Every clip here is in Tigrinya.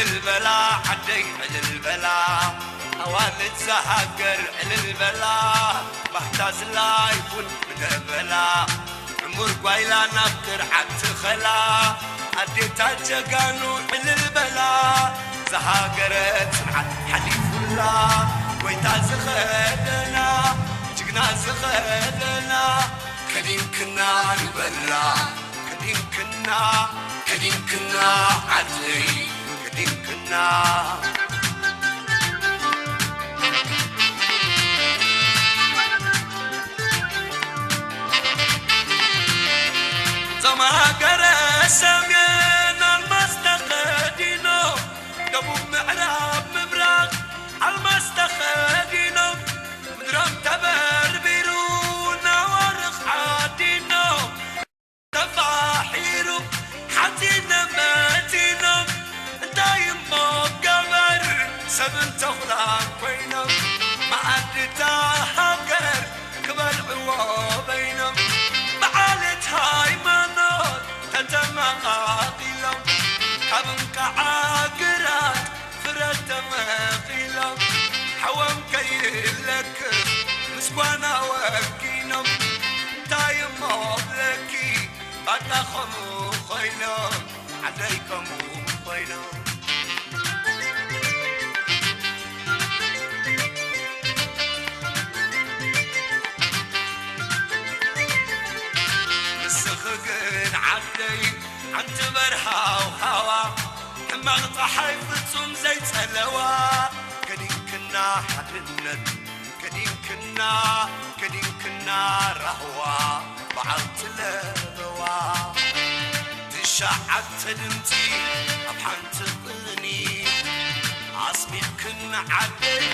ዕልል በላ ዓደይ ዕልል በላ፣ ኣዋልድ ዝሃገር ዕልል በላ፣ ባህታ ዝላ ይኹን ምደበላ፣ ዕሙር ጓይላ ናብ ትርዓት ትኸላ፣ ኣዴታት ጀጋኑ ዕልል በላ፣ ዝሃገረ ጽንዓት ሓሊፉላ፣ ጎይታ ዝኸደና፣ ጅግና ዝኸደና፣ ከዲንክና ንበላ። ከዲንክና፣ ከዲንክና ዓደይ፣ ከዲንክና። እዞም ሃገረ ሰሜን ኣልማዝ ተኸዲኖም፣ ደቡብ ምዕራብ ምብራቕ ኣልማዝ ተኸዲኖም፣ ምድሮም ተበርቢሩ ነዋርቕ ዓዲኖም። ተፋሒሩ ሓፂነ መፂኖም እንታይ እሞ ገበር ሰብን ተኹላን ኮይኖም መኣድታ ሃገር ክበልዕዎ በይኖም ብዓለት ሃይማኖት ተተመቓቒሎም ካብ እንቃዓ ግራት ፍረ ተመቒሎም ሓዎም ከይለክፍ ምስ ጓና ወጊኖም እንታይ እሞ ብለኪ ባዳ ከምኡ ኮይኖም ዓደይ ከምኡ ኮይኖም ንስኺ ግን ዓደይ ሓንቲ በርሃው ሃዋ ሕማቕ ፀሓይ ፍጹም ዘይጸለዋ ከዲንክና ሓድነት ከዲንክና ከዲንክና ራህዋ በዓልቲ ለበዋ ትሽዓተ ድምፂ ኣብ ሓንቲ ቅኒ ኣስሚዕክን ዓደይ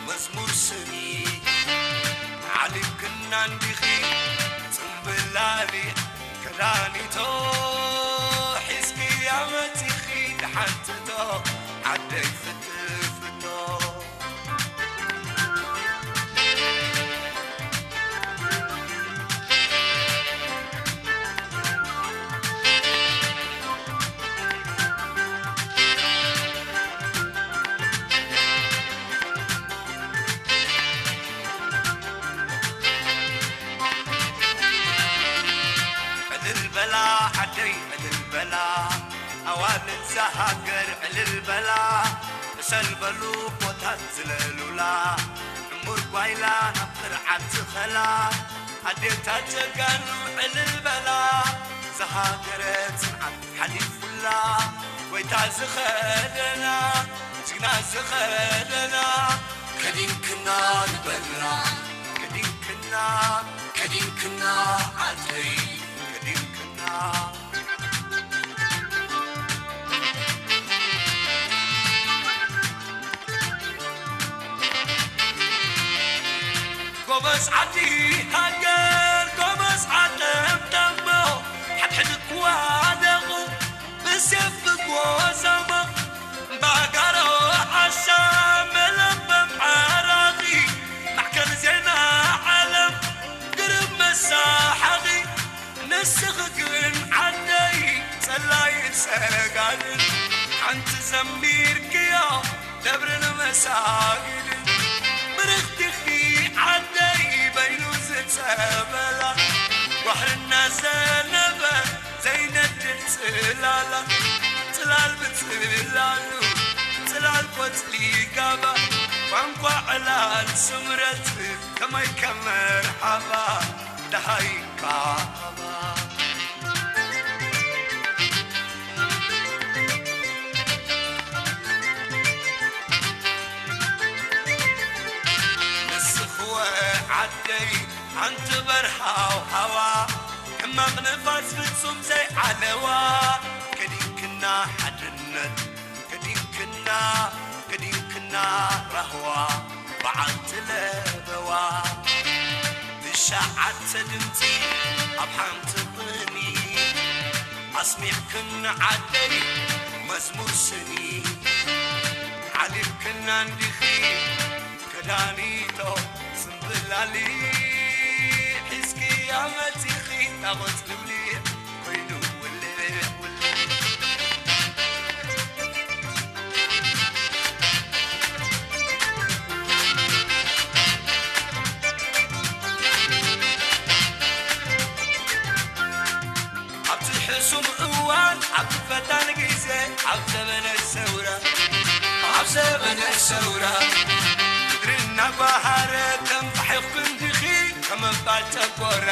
መዝሙር ስኒ ዓሊምክና እንዲኺ ጽምብላሊ ክዳኒቶ ሒዝክያ መፂኺ ደሓንትቶ ዓደይ ፍትፍቶ ዕልል በላ ዓደይ ዕልል በላ ኣዋልድ እዛ ሃገር ዕልል በላ ምሰል በሉ ቦታት ዝለሉላ ዕሙር ጓይላ ናብ ጥርዓት ዝኸላ ኣዴታት ጀጋኑ ዕልል በላ ዝሃገረ ጽንዓት ሓሊፉላ ጎይታ ዝኸደና ጅግና ዝኸደና ከዲንክና ንበላ ከዲንክና ከዲንክና ዓደይ ከዲንክና ጎበዝ ዓዲ ሃገር ጎበዝ ዓለም ደሞ ሓድሕድ ክዋደቑ ብሴፍ ክጎሰሞ ባጋሮ ዓሻ መለበም ዓራቒ ማዕከን ዜና ዓለም ግርም መሳሓቒ ንስኺ ግን ዓደይ ጸላይን ሰጋድን ሓንቲ ዘሚርክዮ ደብርን መሳጊድን ብርኽቲኺ ዓደይ በይኑ ዝጸበላ ዋሕርና ዘነበ ዘይነድድ ጽላላ ጽላል ብጽላሉ ጽላል ቆጽሊ ጋባ ቋንቋ ዕላል ስምረት ከመይ ከመርሓባ ደሃይካ ሃባ ንስኽወ ዓደይ ሓንቲ በርሃው ሃዋ ሕማቕ ንፋስ ፍጹም ዘይዓለዋ ከዲንክና ሓድነት ከዲንክና ከዲንክና ራህዋ በዓልቲ ለበዋ ትሽዓተ ድምፂ ኣብ ሓንቲ ቕኒ ኣስሚዕክን ዓደይ መዝሙር ስኒ ዓሊምክና እንዲኺ ከዳኒቶ ጽምብላሊ ሒዝክያ መጺኺ ጣቖጽ ልብሊ ኮይኑ ውልዕ ውልዕ እዋን ኣብ ፈታን ግዜ ኣብ ዘበነ ሰውራ ኣብ ዘበነ ሰውራ ምድሪ እናጓሃረ ተንፋሒኹ ክንድኺ ከመባል ጨጎራ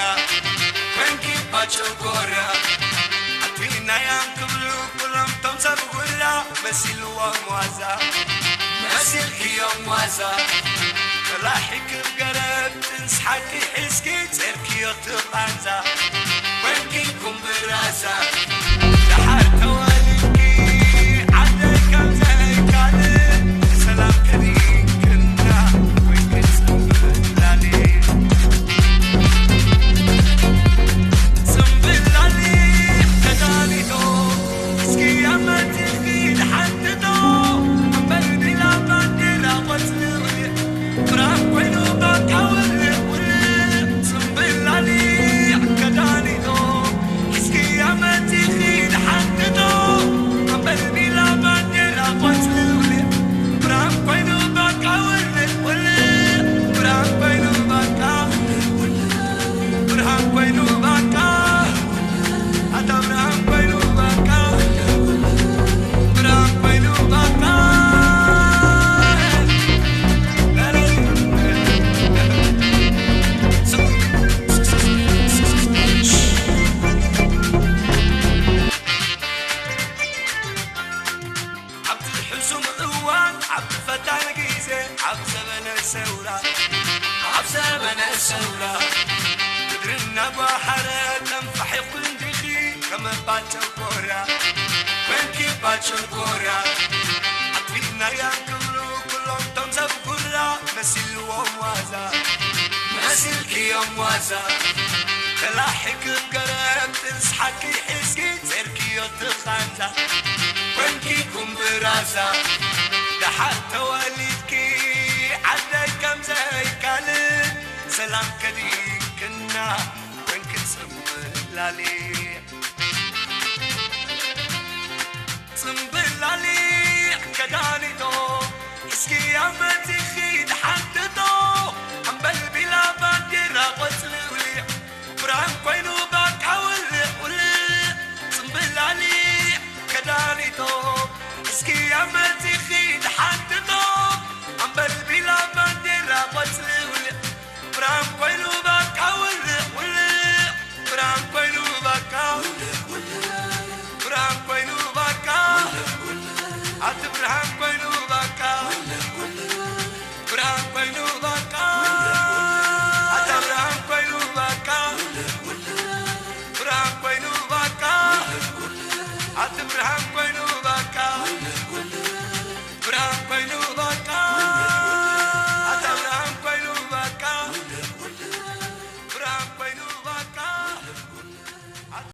ኮንኪ ባጨጎራ ኣትናያን ክብሉ ኩሎም ቶም ሰብ ጉራ መሲልዎም ዋዛ መሲልክዮም ዋዛ ተላሒክብ ገረብ ጥንስ ሓቂ ሒዝኪ ጸርክዮ ትቓንዛ ኮንኪ ኩምብራዛ ደሓር ተወሊድኪ ዓደይ ከም ዘይካልእ ሰላም ከዲንክና ኮንኪ ጽምብላሊ ጽምብላሊ ተዳሊዶ እስኪ ኣመትኺ ድሓትቶ እምበር ዲላ ባንዲራ ቆጽሊ ብርሃን ኮይኑ በቃ ውልዕ ውልዕ ጽምብላሊ ከዳኒዶ እስኪ ኣመትኺ ድሓትቶ እምበር ዲላ ባንዲራ ቆጽሊ ውልዕ ብርሃን ኮይኑ በቃ ውልዕ ውልዕ ብርሃን ኮይኑ በቃ ብርሃን ኮይኑ በቃ ኣታ ብርሃን ኮይኑ በቃ ብርሃን ኮይኑ በቃ ኣብዚ ሕሱም እዋን ኣብ ፈታን ግዜ ኣብ ዘበነ ሰውራ ኣብ ዘበነ ሰውራ ምድሪ እናጓሓረ ተንፋሒኹ እንዲኺ ከመባል ጨጎራ ኮንኪ ባል ጨጎራ ኣጥፊእናያ ክብሉ ኩሎም ቶም ሰብ ጉራ መሲልዎም ዋዛ መሲልክዮም ዋዛ ተላሒክብ ገረብ ጥንስ ሓቂ ሒዝኪ ጸርክዮ ትኻንዛ ኮንኪ ኩምብራዛ ደሓር ተወሊድኪ ዓደይ ከም ዘይካልእ ሰላም ከዲንክና ኮንኪ ጽምብላሊዕ ጽምብላሊዕ ከዳኒዶ እስኪ ኣመቲኺ ድሓትቶ ኣምበልቢላ ባንዲራ ቆጽሊ ውሊዕ ብርሃን ኮይኑ በቃ ውልዕ ውልዕ ጽምብላሊዕ ከዳኒቶ እስኪ ኣመቲኺ ድሓትቶ ኣምበልቢላ ባንዲራ ቆጽሊ ውልዕ ብርሃን ኮይኑ በቃ ውልዕ ውልዕ ብርሃን ኮይኑ በቃ ብርሃን ኮይኑ በቃ ኣቲ ብርሃን ኮይኑ በቃ ብርሃን ኮይኑ